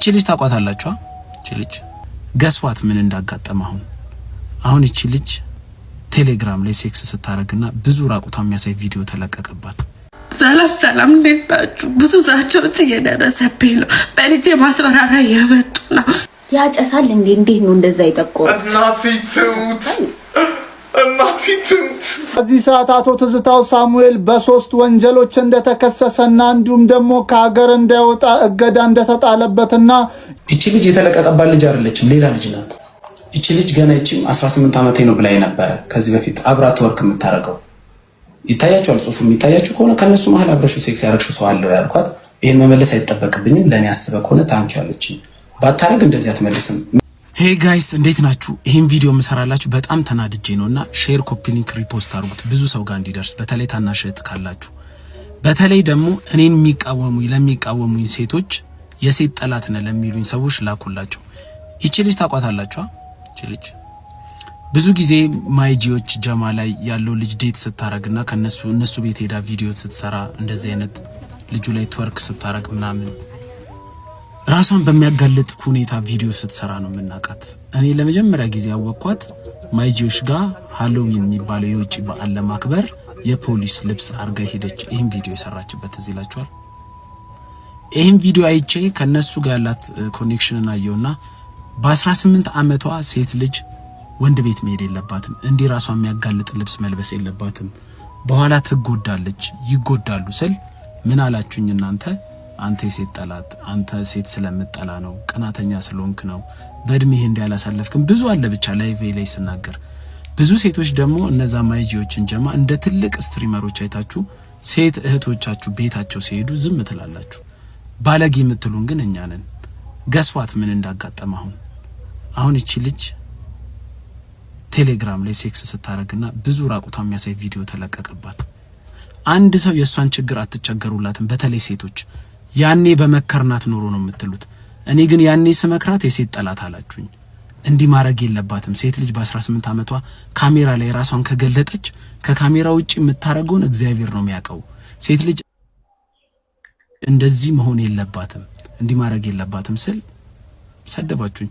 እቺ ልጅ ታውቋታላችሁ? እቺ ልጅ guess what ምን እንዳጋጠመ አሁን እቺ ልጅ ቴሌግራም ላይ sex ስታረግና ብዙ ራቁቷ የሚያሳይ ቪዲዮ ተለቀቀባት። ሰላም ሰላም፣ እንዴት ናችሁ? ብዙ ዛቻዎች እየደረሰብኝ ነው። በልጄ ማስፈራሪያ እየመጡ ነው። ያጨሳል እንዴ? እንዴት ነው እንደዛ የጠቆረው? እናቴ ትሙት፣ እናቴ ትሙት። በዚህ ሰዓት አቶ ትዝታው ሳሙኤል በሶስት ወንጀሎች እንደተከሰሰና እንዲሁም ደግሞ ከሀገር እንዳይወጣ እገዳ እንደተጣለበትና እቺ ልጅ የተለቀቀባት ልጅ አይደለችም፣ ሌላ ልጅ ናት። እቺ ልጅ ገና ይቺም 18 ዓመቴ ነው ብላ ነበረ ከዚህ በፊት አብራ twerk የምታደርገው ይታያችኋል። ጽሁፉ የሚታያችሁ ከሆነ ከእነሱ መሀል አብረሽው sex ያደረግሽው ሰው አለው ያልኳት፣ ይህን መመለስ አይጠበቅብኝም። ለእኔ አስበህ ከሆነ thank you አለችኝ። ባታረግ እንደዚህ አትመልስም። Hey guys፣ እንዴት ናችሁ? ይህን ቪዲዮ የምሰራላችሁ በጣም ተናድጄ ነው እና share፣ copy link፣ repost አድርጉት ብዙ ሰው ጋር እንዲደርስ፣ በተለይ ታናሽ እህት ካላችሁ፣ በተለይ ደግሞ እኔን የሚቃወሙኝ ለሚቃወሙኝ ሴቶች፣ የሴት ጠላት ነህ ለሚሉኝ ሰዎች ላኩላቸው። ይቺ ልጅ ታውቋታላችሁ? ይቺ ልጅ ብዙ ጊዜ my G ዎች ጀማ ላይ ያለው ልጅ date ስታረግና ከነሱ እነሱ ቤት ሄዳ ቪዲዮ ስትሰራ፣ እንደዚህ አይነት ልጁ ላይ twerk ስታረግ ምናምን፣ ራሷን በሚያጋልጥ ሁኔታ ቪዲዮ ስትሰራ ነው የምናውቃት። እኔ ለመጀመሪያ ጊዜ ያወቅኳት my G ዎች ጋር ሃሎዊን የሚባለው የውጭ በዓል ለማክበር የፖሊስ ልብስ አርጋ ሄደች። ይህን ቪዲዮ የሰራችበት ትዝ ይላችኋል። ይህን ቪዲዮ አይቼ ከነሱ ጋር ያላት connection አየውና በ18 ዓመቷ ሴት ልጅ ወንድ ቤት መሄድ የለባትም፣ እንዲህ ራሷን የሚያጋልጥ ልብስ መልበስ የለባትም፣ በኋላ ትጎዳለች፣ ይጎዳሉ ስል ምን አላችሁኝ እናንተ? አንተ የሴት ጠላት፣ አንተ ሴት ስለምጠላ ነው፣ ቅናተኛ ስለሆንክ ነው፣ በእድሜህ እንዲህ ያላሳለፍክም ብዙ አለ። ብቻ live ላይ ስናገር ብዙ ሴቶች ደግሞ እነዛ my G ዎችን ጀማ እንደ ትልቅ streamer ኦች አይታችሁ ሴት እህቶቻችሁ ቤታቸው ሲሄዱ ዝም ትላላችሁ። ባለጌ የምትሉን ግን እኛ ነን። Guess what ምን እንዳጋጠመ አሁን እቺ ልጅ ቴሌግራም ላይ sex ስታረግና ብዙ ራቁቷ የሚያሳይ ቪዲዮ ተለቀቀባት። አንድ ሰው የእሷን ችግር አትቸገሩላትም። በተለይ ሴቶች ያኔ በመከርናት ኖሮ ነው የምትሉት። እኔ ግን ያኔ ስመክራት የሴት ጠላት አላችሁኝ። እንዲህ ማድረግ የለባትም፣ ሴት ልጅ በ18 ዓመቷ ካሜራ ላይ ራሷን ከገለጠች ከካሜራ ውጭ የምታደርገውን እግዚአብሔር ነው የሚያውቀው። ሴት ልጅ እንደዚህ መሆን የለባትም፣ እንዲህ ማድረግ የለባትም ስል ሰደባችሁኝ።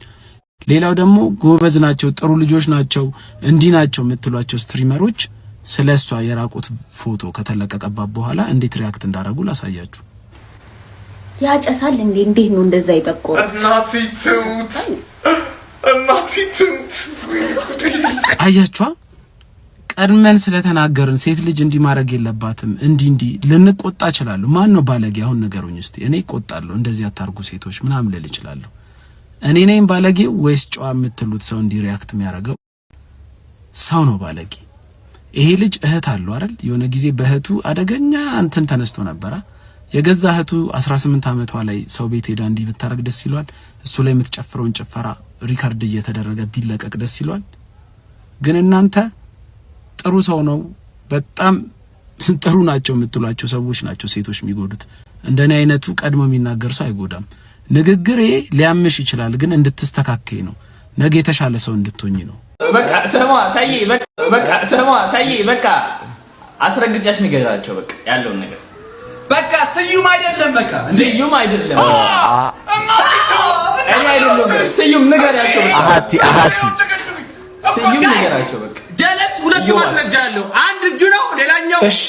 ሌላው ደግሞ ጎበዝ ናቸው፣ ጥሩ ልጆች ናቸው፣ እንዲህ ናቸው የምትሏቸው streamer ኦች ስለ እሷ የራቁት ፎቶ ከተለቀቀባት በኋላ እንዴት react እንዳደረጉ ላሳያችሁ። ያጨሳል እንዴ? እንዴት ነው እንደዛ የጠቆረው? እናቴ ትሙት፣ እናቴ ትሙት። አያችኋ? ቀድመን ስለተናገርን ሴት ልጅ እንዲህ ማድረግ የለባትም፣ እንዲህ እንዲህ ልንቆጣ እችላለሁ። ማን ነው ባለጌ? አሁን ንገሩኝ እስቲ። እኔ እቆጣለሁ። እንደዚህ አታርጉ ሴቶች ምናምን ልል እችላለሁ። እኔ ነኝ ባለጌ ወይስ ጨዋ የምትሉት ሰው እንዲህ react የሚያደርገው ሰው ነው ባለጌ? ይሄ ልጅ እህት አለው አይደል? የሆነ ጊዜ በእህቱ አደገኛ እንትን ተነስቶ ነበረ። የገዛ እህቱ 18 ዓመቷ ላይ ሰው ቤት ሄዳ እንዲህ ብታረግ ደስ ይለዋል? እሱ ላይ የምትጨፍረውን ጭፈራ record እየተደረገ ቢለቀቅ ደስ ይለዋል? ግን እናንተ ጥሩ ሰው ነው፣ በጣም ጥሩ ናቸው የምትሏቸው ሰዎች ናቸው ሴቶች የሚጎዱት። እንደኔ አይነቱ ቀድሞ የሚናገር ሰው አይጎዳም። ንግግሬ ሊያምሽ ይችላል፣ ግን እንድትስተካከይ ነው፣ ነገ የተሻለ ሰው እንድትሆኝ ነው። በቃ ስማ ሳዬ፣ በቃ ስማ ሳዬ፣ በቃ አስረግጫሽ ንገራቸው በቃ ያለውን ነገር። በቃ ስዩም አይደለም። በቃ ስዩም አይደለም፣ እኔ አይደለም ስዩም፣ ንገራቸው በቃ። አሃቲ አሃቲ። ስዩም ንገራቸው በቃ። ጀለስ ሁለት ማስረጃ አለው። አንድ እጁ ነው፣ ሌላኛው እሺ፣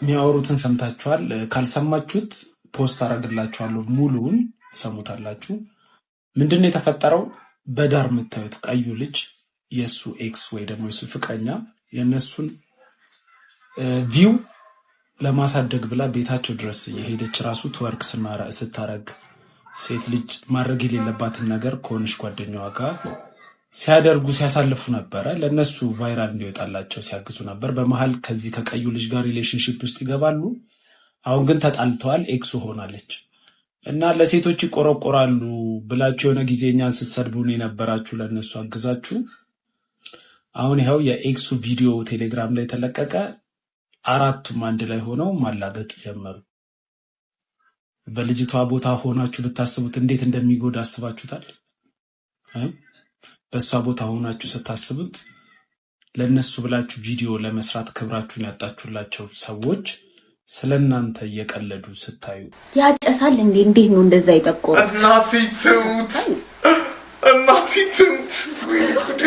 የሚያወሩትን ሰምታችኋል። ካልሰማችሁት post አደርግላችኋለሁ፣ ሙሉውን ሰሙታላችሁ። ምንድን ነው የተፈጠረው? በዳር የምታዩት ቀዩ ልጅ የእሱ ex ወይ ደግሞ የእሱ ፍቅረኛ የእነሱን view ለማሳደግ ብላ ቤታቸው ድረስ የሄደች ራሱ twerk ስታረግ፣ ሴት ልጅ ማድረግ የሌለባትን ነገር ከሆነች ጓደኛዋ ጋር ሲያደርጉ ሲያሳልፉ ነበረ። ለእነሱ viral እንዲወጣላቸው ሲያግዙ ነበር። በመሀል ከዚህ ከቀዩ ልጅ ጋር relationship ውስጥ ይገባሉ። አሁን ግን ተጣልተዋል። ኤክሱ ሆናለች እና ለሴቶች ይቆረቆራሉ ብላችሁ የሆነ ጊዜ እኛን ስትሰድቡን የነበራችሁ ለእነሱ አግዛችሁ አሁን ይኸው የ ex ኡ ቪዲዮ ቴሌግራም ላይ ተለቀቀ። አራቱም አንድ ላይ ሆነው ማላገጥ ጀመሩ። በልጅቷ ቦታ ሆናችሁ ብታስቡት እንዴት እንደሚጎዳ አስባችሁታል? እ? በእሷ ቦታ ሆናችሁ ስታስቡት ለእነሱ ብላችሁ ቪዲዮ ለመስራት ክብራችሁን ያጣችሁላቸው ሰዎች ስለ እናንተ እየቀለዱ ስታዩ ያጨሳል እንዴ? እንዴት ነው እንደዛ የጠቆረው? እናቴ ትሙት፣ እናቴ ትሙት። ወይ ጉዴ!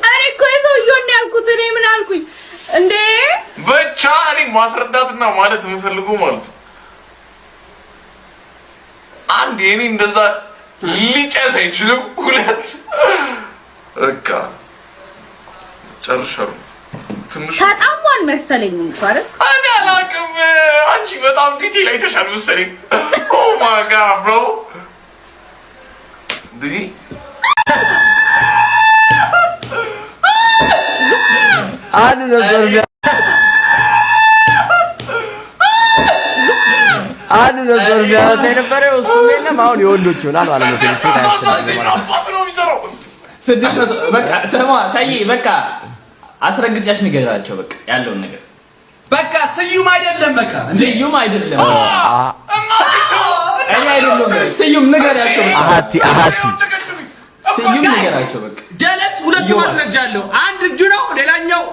እኔ እኮ የሰውየውን ነው ያልኩት። እኔ ምን አልኩኝ እንዴ? ብቻ እኔ ማስረዳትና ማለት የምፈልገው ማለት ነው፣ አንድ የኔ እንደዛ ሊጨስ አይችልም። ሁለት በቃ ጨርሻለሁ። ትንሽ ተጣሟል መሰለኝ እንኳን አይደል? እኔ አላውቅም። አንቺ በጣም detail አይተሻል መሰለኝ። Oh my God, bro. ዲ አንድ ነበር አንድ ነበር የሚያወጣ የነበረው፣ እሱም የለም። አሁን የወንዶች ይሆናል ማለት ነው። ሴት አያስተናግድም ማለት ነው። አባቱ ነው የሚሰራው። 600። በቃ ስማ ሰዬ፣ በቃ አስረግጫሽ ንገራቸው በቃ ያለውን ነገር። በቃ ስዩም አይደለም፣ በቃ እንዴ። ስዩም አይደለም፣ እኔ አይደለም፣ ስዩም ንገራቸው በቃ። አሃቲ አሃቲ። ስዩም ንገራቸው በቃ። ጀለስ ሁለት ማስረጃ አለው። አንድ እጁ ነው፣ ሌላኛው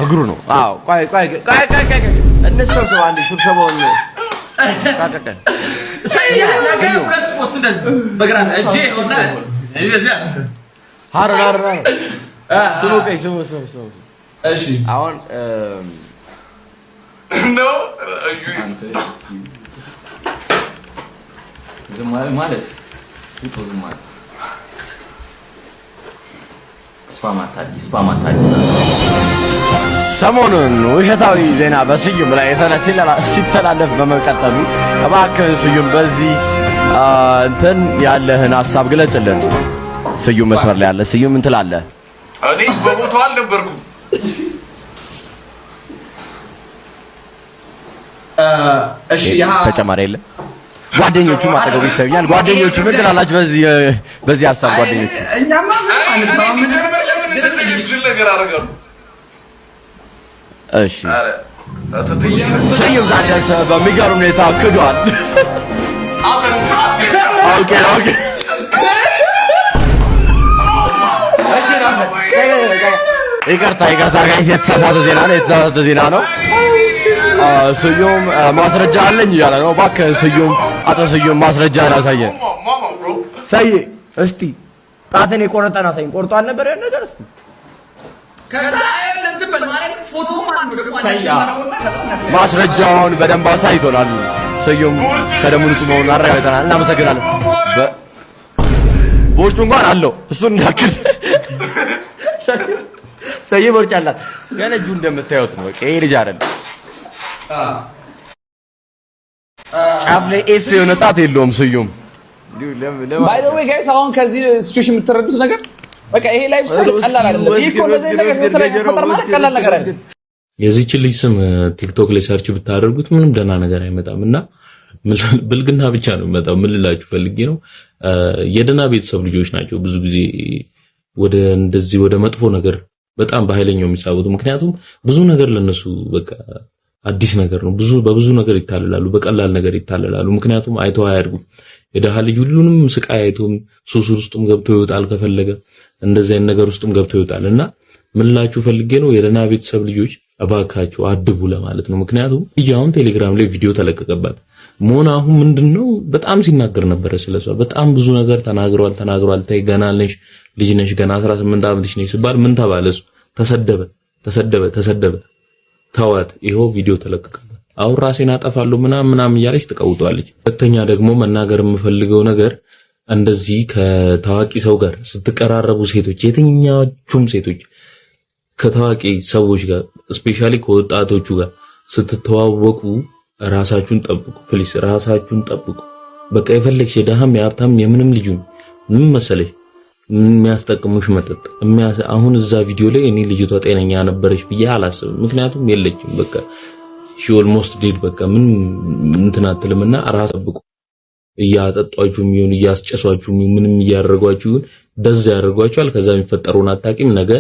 እግሩ ነው። አዎ፣ ቆይ ቆይ ቆይ ቆይ ቆይ ቆይ፣ እንሰብሰብ፣ አንዴ ስብሰባውን ቆይ ቆይ ቆይ። ሰይ ነገ ሁለት post እንደዚህ በግራ እጄ ሆነ እንደዚህ። ሀሮን ሀሮን ሀሮን፣ ስሙ፣ ቆይ፣ ስሙ ስሙ ስሙ። እሺ። አሁን ነው። ዝም አለ ማለት ውጦ ዝም አለ። Spam አታድጊ፣ spam አታድጊ። ሰሞኑን ውሸታዊ ዜና በስዩም ላይ ሲተላለፍ በመቀጠሉ እባክህ ስዩም በዚህ እንትን ያለህን ሀሳብ ግለጽልን። ስዩም መስመር ላይ አለ። ስዩም፣ ምን ትላለህ? እኔ በቦታው አልነበርኩም። እሺ ያ ተጨማሪ የለም። ጓደኞቹ አጠገቡ ይታዩኛል። ጓደኞቹ ምን ትላላችሁ? በዚህ ሀሳብ ጓደኞቹ? እኛማ ምን ማለት ነው? ምን ለምን እንደዚህ ነገር አደርጋለሁ? እሺ። ኧረ ተትዬ። ስዩም ታደሰ በሚገርም ሁኔታ ክዷል። Okay. ይቅርታ ይቅርታ guys፣ የተሳሳተ ዜና ነው፣ የተሳሳተ ዜና ነው። ስዩም ማስረጃ አለኝ እያለ ነው። እባክህ ስዩም፣ አቶ ስዩም ማስረጃ አሳየን። ማማ bro. ሰይ እስቲ ጣትን የቆረጠን አሳይን። ቆርጦ አልነበር ያን ነገር እስቲ። ከዛ እንትን በል ማለት ፎቶ ማለት ነው ደግሞ አንዳችን እናደርገውና ከዛ እናስተያየው። ማስረጃውን በደንብ አሳይቶናል። ስዩም ከደሙ ንጹህ መሆኑን አረጋግጠናል። እናመሰግናለን። ቦርጩ እንኳን አለው፣ እሱን እንዳክል ሰይ ቦርጭ አላት። ገና እጁ እንደምታዩት ነው። በቃ ይሄ ልጅ አይደለም። ጫፍ ላይ S የሆነ ጣት የለውም ስዩም። By the way guys፣ አሁን ከዚህ situation የምትረዱት ነገር በቃ ይሄ lifestyle ቀላል አይደለም። ይሄ እኮ እንደዚህ አይነት ነገር ህይወት ላይ መፈጠር ማለት ቀላል ነገር አይደለም። የዚችን ልጅ ስም ቲክቶክ ላይ search ብታደርጉት ምንም ደህና ነገር አይመጣም እና ብልግና ብቻ ነው የሚመጣው። ምን ልላችሁ ፈልጌ ነው፣ የደህና ቤተሰብ ልጆች ናቸው ብዙ ጊዜ ወደ እንደዚህ ወደ መጥፎ ነገር በጣም በኃይለኛው የሚሳቡት። ምክንያቱም ብዙ ነገር ለነሱ በቃ አዲስ ነገር ነው። ብዙ በብዙ ነገር ይታለላሉ፣ በቀላል ነገር ይታለላሉ። ምክንያቱም አይተው አያድጉም። የደሃ ልጅ ሁሉንም ስቃይ አይቶም ሱስ ውስጥም ገብቶ ይወጣል፣ ከፈለገ እንደዚህ አይነት ነገር ውስጥም ገብቶ ይወጣል። እና ምን ልላችሁ ፈልጌ ነው፣ የደህና ቤተሰብ ልጆች እባካችሁ አድቡ ለማለት ነው። ምክንያቱም ልጅ አሁን ቴሌግራም ላይ ቪዲዮ ተለቀቀባት። ሞና አሁን ምንድነው በጣም ሲናገር ነበረ ስለሷ፣ በጣም ብዙ ነገር ተናግሯል ተናግሯል። ተይ ገና ነሽ፣ ልጅ ነሽ፣ ገና 18 ዓመትሽ ነሽ ሲባል ምን ተባለ? እሱ ተሰደበ ተሰደበ ተሰደበ። ተዋት፣ ይኸው ቪዲዮ ተለቀቀባት። አሁን ራሴን አጠፋለሁ ምናምን ምናምን እያለች ትቀውጠዋለች። ሁለተኛ ደግሞ መናገር የምፈልገው ነገር እንደዚህ ከታዋቂ ሰው ጋር ስትቀራረቡ ሴቶች፣ የትኛዎቹም ሴቶች ከታዋቂ ሰዎች ጋር especially ከወጣቶቹ ጋር ስትተዋወቁ ራሳችሁን ጠብቁ። Please ራሳችሁን ጠብቁ። በቃ የፈለግሽ የደሃም የሀብታም የምንም ልጁ ምን መሰለሽ የሚያስጠቅሙሽ መጠጥ። አሁን እዛ ቪዲዮ ላይ እኔ ልጅቷ ጤነኛ ነበረች ብዬ አላስብም። ምክንያቱም የለችም፣ በቃ she almost dead፣ በቃ ምን እንትን አትልምና ራስ ጠብቁ። እያጠጧችሁ ይሁን እያስጨሷችሁ ይሁን ምንም እያደረጓችሁ ይሁን ደዝ ያደርጓችኋል። ከዛ የሚፈጠረውን አታውቂም። ነገ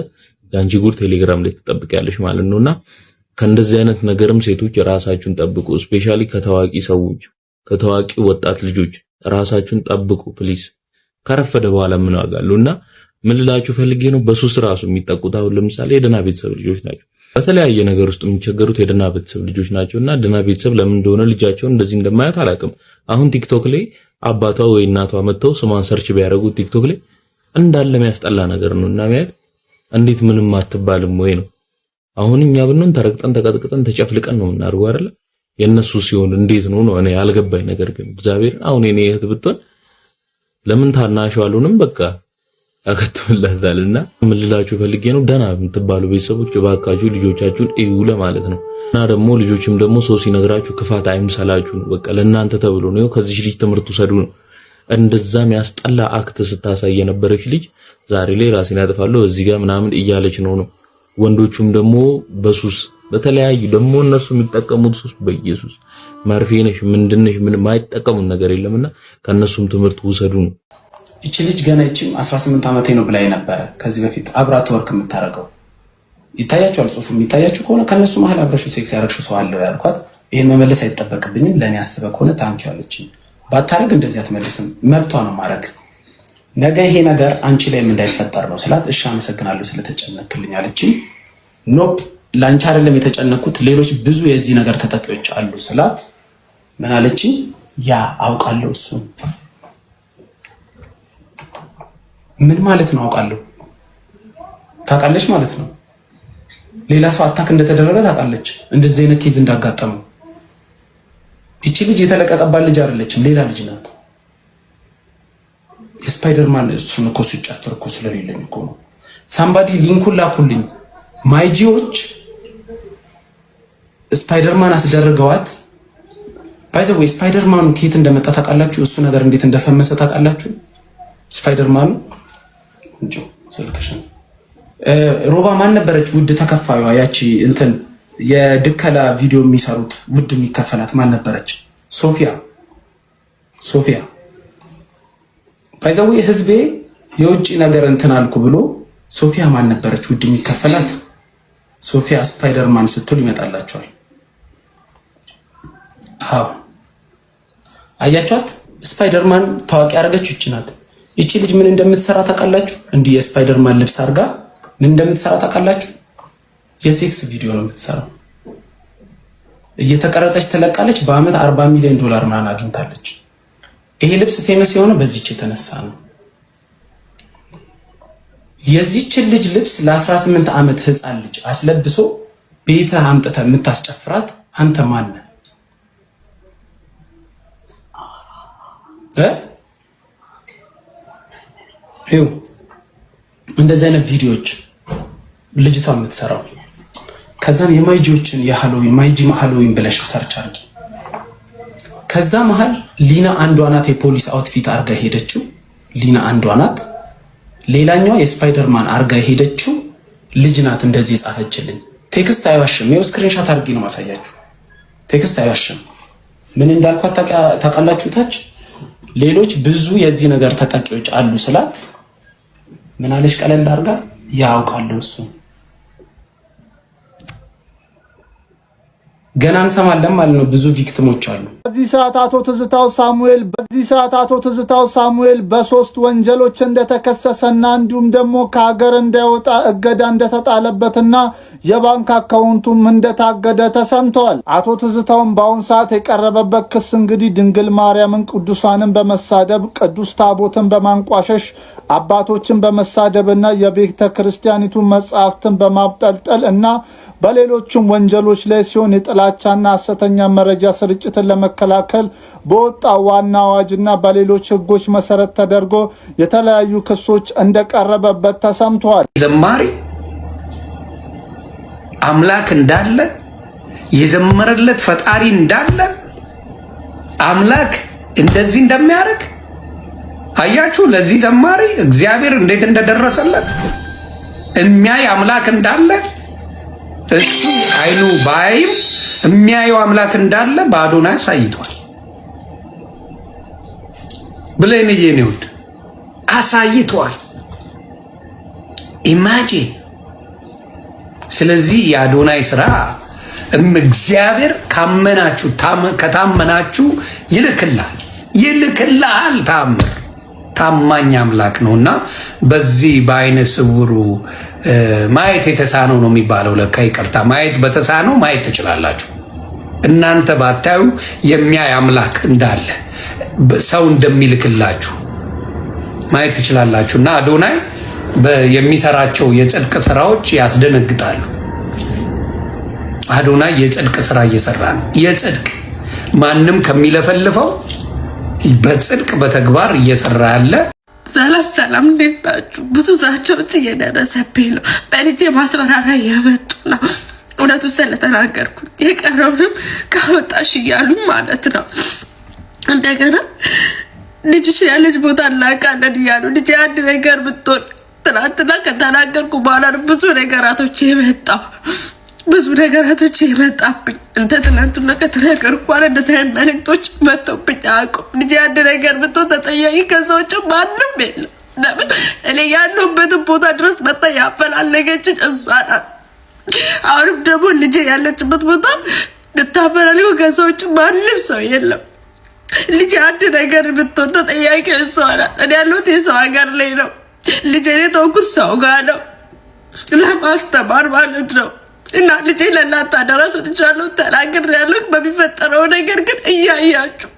የአንቺ ጉድ ቴሌግራም ላይ ትጠብቂያለሽ ማለት ነውና ከእንደዚህ አይነት ነገርም ሴቶች ራሳችሁን ጠብቁ። Especially ከታዋቂ ሰዎች፣ ከታዋቂ ወጣት ልጆች ራሳችሁን ጠብቁ please። ከረፈደ በኋላ ምን ዋጋ አለው? እና ምን ልላችሁ ፈልጌ ነው፣ በሱስ ራሱ የሚጠቁት አሁን ለምሳሌ የደህና ቤተሰብ ልጆች ናቸው። በተለያየ ነገር ውስጥ የሚቸገሩት የደህና ቤተሰብ ልጆች ናቸው። እና ደህና ቤተሰብ ለምን እንደሆነ ልጃቸውን እንደዚህ እንደማያት አላውቅም። አሁን ቲክቶክ ላይ አባቷ ወይ እናቷ መጥተው ስሟን search ቢያደርጉት ቲክቶክ ላይ እንዳለ የሚያስጠላ ነገር ነው። እና የሚያየት እንዴት ምንም አትባልም ወይ ነው። አሁን እኛ ብንሆን ተረግጠን ተቀጥቅጠን ተጨፍልቀን ነው የምናደርገው አይደለ? የእነሱ ሲሆን እንዴት ነው ነው እኔ ያልገባኝ ነገር። ግን እግዚአብሔር አሁን የኔ እህት ብትሆን ለምን ታናሹ አልሆንም፣ በቃ ያከትምላታልና ምን ልላችሁ ፈልጌ ነው፣ ደህና የምትባሉ ቤተሰቦች እባካችሁ ልጆቻችሁን እዩ ለማለት ነው። እና ደግሞ ልጆችም ደግሞ ሰው ሲነግራችሁ ክፋት አይምሰላችሁ ነው። በቃ ለእናንተ ተብሎ ነው። ከዚህ ልጅ ትምህርት ውሰዱ ነው። እንደዛም ያስጠላ act ስታሳይ የነበረች ልጅ ዛሬ ላይ ራሴን ያጠፋለሁ እዚህ ጋር ምናምን እያለች ነው። ወንዶቹም ደግሞ በሱስ በተለያዩ ደግሞ እነሱ የሚጠቀሙት ሱስ በኢየሱስ መርፌ ነሽ ምንድነሽ ምን የማይጠቀሙት ነገር የለምና ከነሱም ትምህርት ውሰዱ ነው። ይቺ ልጅ ገና ይቺም 18 ዓመቴ ነው ብላ ነበረ ከዚህ በፊት አብራ twerk የምታደርገው ይታያችኋል። ጽሁፉ የሚታያችሁ ከሆነ ከነሱ መሀል አብረሽው sex ያደረግሽው ሰው አለው ያልኳት፣ ይህን መመለስ አይጠበቅብኝም። ለእኔ አስበህ ከሆነ thank you አለችኝ። ባታረግ እንደዚህ አትመልስም፣ መብቷ ነው ማድረግ። ነገ ይሄ ነገር አንቺ ላይም እንዳይፈጠር ነው ስላት፣ እሺ አመሰግናለሁ ስለተጨነክልኝ አለችኝ። Nope፣ ለአንቺ አይደለም የተጨነኩት፣ ሌሎች ብዙ የዚህ ነገር ተጠቂዎች አሉ ስላት ምን አለችኝ? Yeah፣ አውቃለሁ። እሱን ምን ማለት ነው? አውቃለሁ ታውቃለች ማለት ነው። ሌላ ሰው attack እንደተደረገ ታውቃለች፣ እንደዚህ አይነት case እንዳጋጠመው። ይቺ ልጅ የተለቀቀባት ልጅ አይደለችም፣ ሌላ ልጅ ናት። የስፓይደርማን እሱን እኮ ሲጨፍር እኮ ስለሌለኝ እኮ ነው። Somebody link ኡን ላኩልኝ። My G ዎች ስፓይደርማን አስደርገዋት። By the way፣ ስፓይደርማኑ ከየት እንደመጣ ታውቃላችሁ? እሱ ነገር እንዴት እንደፈመሰ ታውቃላችሁ? ስፓይደርማኑ እንጆ ስልክሽን ሮባ ማን ነበረች? ውድ ተከፋዩዋ ያቺ እንትን የድከላ ቪዲዮ የሚሰሩት ውድ የሚከፈላት ማን ነበረች? ሶፊያ፣ ሶፊያ። By the way፣ ህዝቤ የውጭ ነገር እንትን አልኩ ብሎ ሶፊያ ማን ነበረች ውድ የሚከፈላት? ሶፊያ ስፓይደርማን ስትሉ ይመጣላቸዋል። አዎ አያችኋት? ስፓይደርማን ታዋቂ ያደረገችው ይቺ ናት። ይቺ ልጅ ምን እንደምትሰራ ታውቃላችሁ? እንዲህ የስፓይደርማን ልብስ አድርጋ ምን እንደምትሰራ ታውቃላችሁ? የ sex ቪዲዮ ነው የምትሰራው። እየተቀረጸች ትለቃለች። በአመት 40 ሚሊዮን ዶላር ምናምን አግኝታለች። ይሄ ልብስ famous የሆነ በዚች የተነሳ ነው። የዚችን ልጅ ልብስ ለ18 ዓመት ህፃን ልጅ አስለብሶ ቤትህ አምጥተህ የምታስጨፍራት አንተ ማነህ? እ ይኸው እንደዚህ አይነት ቪዲዮዎች ልጅቷ የምትሰራው። ከዛን የማይጂዎችን የሃሎዊን ማይጂ ሃሎዊን ብለሽ search አድርጊ። ከዛ መሀል ሊና አንዷ ናት። የፖሊስ outfit አርጋ ሄደችው። ሊና አንዷ ናት። ሌላኛዋ የስፓይደርማን አርጋ ሄደችው ልጅ ናት። እንደዚህ የጻፈችልኝ text አይዋሽም። ይኸው screenshot አድርጌ ነው ማሳያችሁ። Text አይዋሽም። ምን እንዳልኳት ታውቃላችሁ? ታች ሌሎች ብዙ የዚህ ነገር ተጠቂዎች አሉ ስላት ምን አለች? ቀለል አድርጋ ያውቃለሁ እሱ ገና እንሰማለን ማለት ነው። ብዙ victim ኦች አሉ። በዚህ ሰዓት አቶ ትዝታው ሳሙኤል በሶስት ወንጀሎች እንደተከሰሰና እንዲሁም ደግሞ ከሀገር እንዳይወጣ እገዳ እንደተጣለበትና የባንክ አካውንቱም እንደታገደ ተሰምተዋል። አቶ ትዝታውን በአሁን ሰዓት የቀረበበት ክስ እንግዲህ ድንግል ማርያምን፣ ቅዱሳንን በመሳደብ፣ ቅዱስ ታቦትን በማንቋሸሽ፣ አባቶችን በመሳደብና የቤተ ክርስቲያኒቱ መጽሐፍትን በማብጠልጠል እና በሌሎችም ወንጀሎች ላይ ሲሆን የጥላቻና ሐሰተኛ መረጃ ስርጭትን ለመከላከል በወጣ ዋና አዋጅና በሌሎች ሕጎች መሰረት ተደርጎ የተለያዩ ክሶች እንደቀረበበት ተሰምተዋል። ዘማሪ አምላክ እንዳለ፣ የዘመረለት ፈጣሪ እንዳለ፣ አምላክ እንደዚህ እንደሚያደርግ አያችሁ። ለዚህ ዘማሪ እግዚአብሔር እንዴት እንደደረሰለት፣ የሚያይ አምላክ እንዳለ፣ እሱ አይኑ ባይም የሚያየው አምላክ እንዳለ በአዶናይ አሳይቷል። ብሌንዬ የኔ ውድ አሳይቷል። Imagine። ስለዚህ የአዶናይ ስራ እግዚአብሔር ካመናችሁ ከታመናችሁ ይልክልሃል፣ ይልክልሃል። ታምር ታማኝ አምላክ ነው እና በዚህ በአይነ ስውሩ፣ ማየት የተሳነው ነው የሚባለው። ለካ ይቅርታ፣ ማየት በተሳነው ማየት ትችላላችሁ። እናንተ ባታዩ የሚያይ አምላክ እንዳለ፣ ሰው እንደሚልክላችሁ ማየት ትችላላችሁ። እና አዶናይ የሚሰራቸው የጽድቅ ስራዎች ያስደነግጣሉ። አዶናይ የጽድቅ ስራ እየሰራ ነው። የጽድቅ፣ ማንም ከሚለፈልፈው በጽድቅ በተግባር እየሰራ ያለ። ሰላም ሰላም፣ እንዴት ናችሁ? ብዙ ዛቻዎች እየደረሰብኝ ነው። በልጄ ማስፈራሪያ እየመጡ ነው። እውነቱን ስለተናገርኩ የቀረውንም ካወጣሽ እያሉ ማለት ነው። እንደገና ልጅሽ ያለች ቦታ እናውቃለን እያሉ፣ ልጅ አንድ ነገር ብትሆን፣ ትናንትና ከተናገርኩ በኋላ ብዙ ነገራቶች የመጣው፣ ብዙ ነገራቶች የመጣብኝ። እንደ ትናንትና ከተናገርኩ በኋላ እንደዚህ አይነት መልእክቶች መጥተውብኝ አያውቁም። ልጅ አንድ ነገር ብትሆን ተጠያቂ ከሰዎች ማንም የለም። ለምን እኔ ያለሁበትን ቦታ ድረስ መጣ ያፈላለገችን እሷ ናት። አሁንም ደግሞ ልጄ ያለችበት ቦታ ልታፈላልገው ከሰዎች ማንም ሰው የለም። ልጅ አንድ ነገር ብትሆን ተጠያቂ እሷ ናት። እኔ ያለሁት የሰው ሀገር ላይ ነው። ልጄ የተውኩት ሰው ጋር ነው ለማስተማር ማለት ነው። እና ልጄ ለእናንተ አደራ ሰጥቻለሁ፣ ተናግሬያለሁ። በሚፈጠረው ነገር ግን እያያችሁ